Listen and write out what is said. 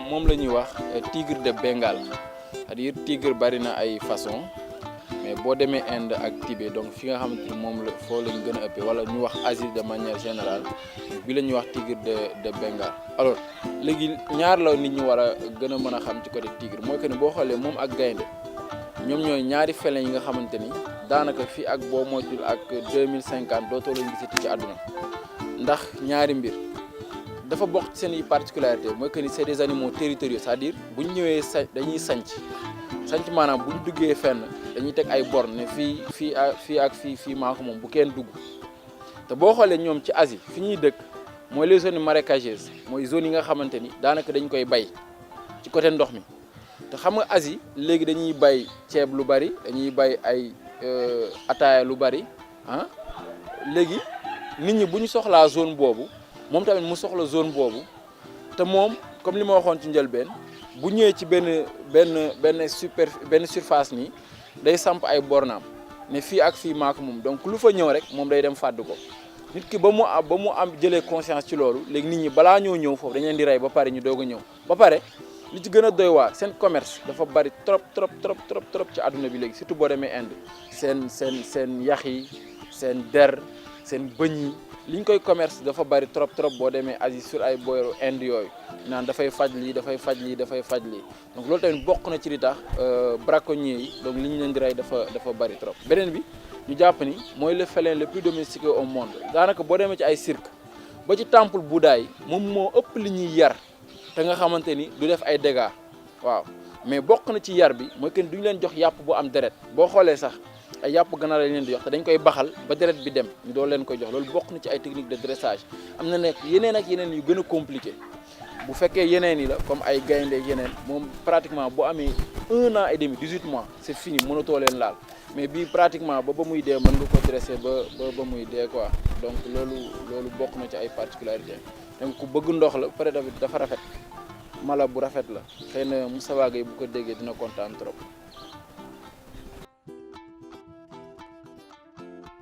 moom la ñuy wax tigre de Bengale c'est-à-dire tigre bari na ay façon mais boo demee Inde ak Tibet donc fi nga xamante ni moom la foo lañ gën a ëppee wala ñu wax Asie de manière générale bi la ñuy wax tigre de Bengale. alors léegi ñaar la nit ñi war a gën a mën a xam ci côté tigre mooy que ni boo xoolee moom ak gaynde ñoom ñooy ñaari félin yi nga xamante ni daanaka fii ak boo moytul ak 2050 dootoo leen gisati ci àdduna ndax ñaari mbir dafa bokk ci seen i particularité mooy que ni c'est des animaux territoriaux c'est-à-dire bu ñu ñëwee dañuy sanc maanaam bu ñu duggee fenn dañuy teg ay bornes ne fii maa ko moom bu kenn dugg te boo xoolee ñoom ci Asie fi ñuy dëkk mooy les zones marécageuses mooy zones yi nga xamante ni daanaka dañ koy bay ci côté ndox mi te xam nga Asie léegi dañuy bay ceeb lu bari dañuy bay ay ataaya lu bari ah léegi nit ñi bu ñu soxlaa zone boobu moom tamit mu soxla zone boobu te moom comme li ma waxoon ci njëlbeen bu ñëwee ci benn surface nii day samp ay bornaam ne fii ak fii maa ko moom donc lu fa ñëw rek moom day dem fàdd ko nit ki ba mu am jëlee conscience ci loolu léegi nit ñi balaa ñoo ñëw foofu dañ leen di rey ba pare ñu doog a ñëw ba pare li ci gën a doy waar seen commerce dafa bari trop ci àdduna bi léegi surtout boo demee Inde seen yax yi seen der seen bëñ yi li ñu koy commerce dafa bari trop boo demee Asie sur ay booru Inde yooyu naan dafay faj lii donc loolu tamit bokk na ci li tax braconniers yi donc li ñu leen di rey dafa bari trop. beneen bi ñu jàpp ni mooy le félin le plus domestiqué au monde daanaka boo demee ci ay cirque ba ci temple Bouddha yi moom moo ëpp li ñuy yar te nga xamante ni du def ay dégâts waaw mais bokk na ci yar bi mooy que duñu leen jox yàpp bu am deret boo xoolee sax. ay yàpp ganaar lañ leen di jox te dañ koy baxal ba deret bi dem ñu doon leen koy jox loolu bokk na ci ay technique de dressage am na nekk yeneen ak yeneen yu gën a compliqué bu fekkee yeneen yi la comme ay gaynde yeneen moom pratiquement bu amee 1 an et demi 18 mois c'est fini mënatoo leen laal mais bii pratiquement ba muy dee mën nga ko dresser ba muy dee quoi donc loolu bokk na ci ay particularité donc ku bëgg ndox la peut-être dafa rafet mala bu rafet la xëy na Moussa Gueye bu ko déggee dina kontaan trop.